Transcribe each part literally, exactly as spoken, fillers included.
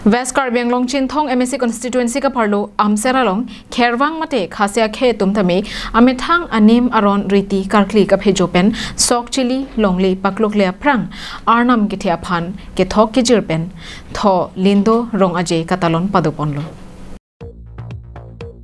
West Karbi Anglong Chinthong M A C constituency kapharlo Amser along Khervang mate Khasia akhei atum tame amethang anim aron riti karkli kaphejo pen sok chili longle paklokle aphrang arnam kethe aphan kethok kejir pen Tho Lindo Rong Aje katalon padoponlo.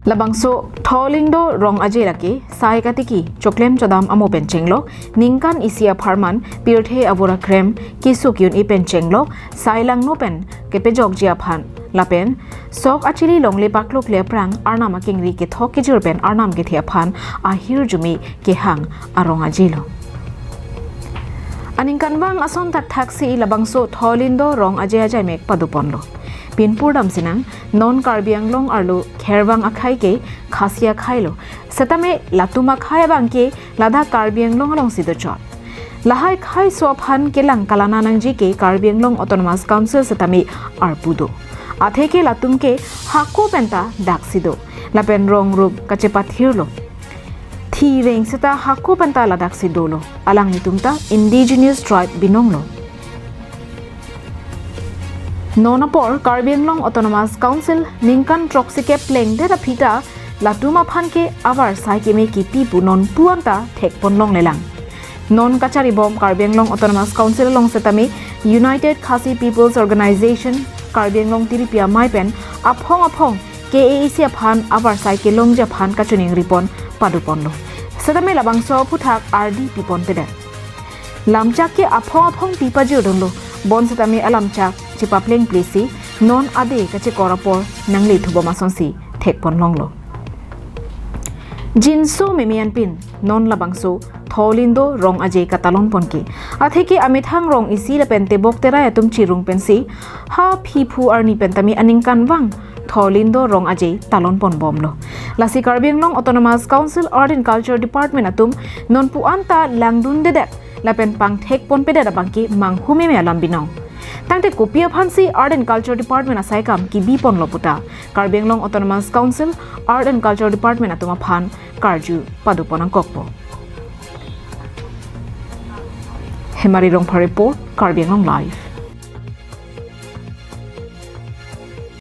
Labangso Tho Lindo Rong Aje lake sai katiki choklem chodam amo pen chenglok, ningkan isi apharman pirthe avur akrem kesuk un-e pen chenglok, sai langno pen kepejokji aphan lapen sok achili longle paklokle aphrang arnam akengri kethok kejir pen arnam kethe aphan ahirjume kehang arong ajelo. Aningkanvang ason thakthaksi labangso Tho Lindo Rong Aje ajaimek padoponlo. Pinpur damsinang, non Karbi Anglong arlo Khervang akhei ke Khasia akhei lo. Setame latum akhei abang ke ladak Karbi Anglong alongsi dochot. Lahai akhei aso aphan kelang kalana nangji ke Karbi Anglong Autonomous Council setame arpu do. Atheke latum ke hako penta daksi do. Lapen rong rup kachepathirlo. Thi reng seta hako penta ladaksi dolo. Alanglitum ta indigenous tribe binonglo. Non apor Karbi Anglong Autonomous Council ningkan throksi keplengdet aphi ta latum aphan ke avarsai keme kipi pu nonpu anta thekpon longlelang. Non kacharibom Karbi Anglong Autonomous Council along setame United Khasi People's Organization Karbi Anglong Tiripi amei pen aphong aphong K A A C aphan avarsai kelongji aphan kachiningripon padoponlo. Setame labangso aphuthak ardi piponpedet. Lamchak ke aphong aphong pi pajirdunlo. Bonsetame alamchak chepaplengplesi non ade kachekor apor nanglethubom asonsi thekpon longlo. Jinso meme anpin non labangso Tho Lindo Rong Aje katalon ponke. Atheke amethang rong isi lapen tebok terai atum chirung pensi ha phiphu arni pentame aningkanvang Tho Lindo Rong Aje talon ponbomlo. Lasi Karbi Anglong Autonomous Council Art and Culture Department atum nonpu anta langdundedet lapen pangthekponpedet abang ke manghu meme alam binong. Tangte kopi aphansi Art and Culture Department asai kam kibiponlo puta Karbi Anglong Autonomous Council Art and Culture Department atum aphan karju padopon nangkokpo. Hemari Rongphar report, Karbi Anglong Live.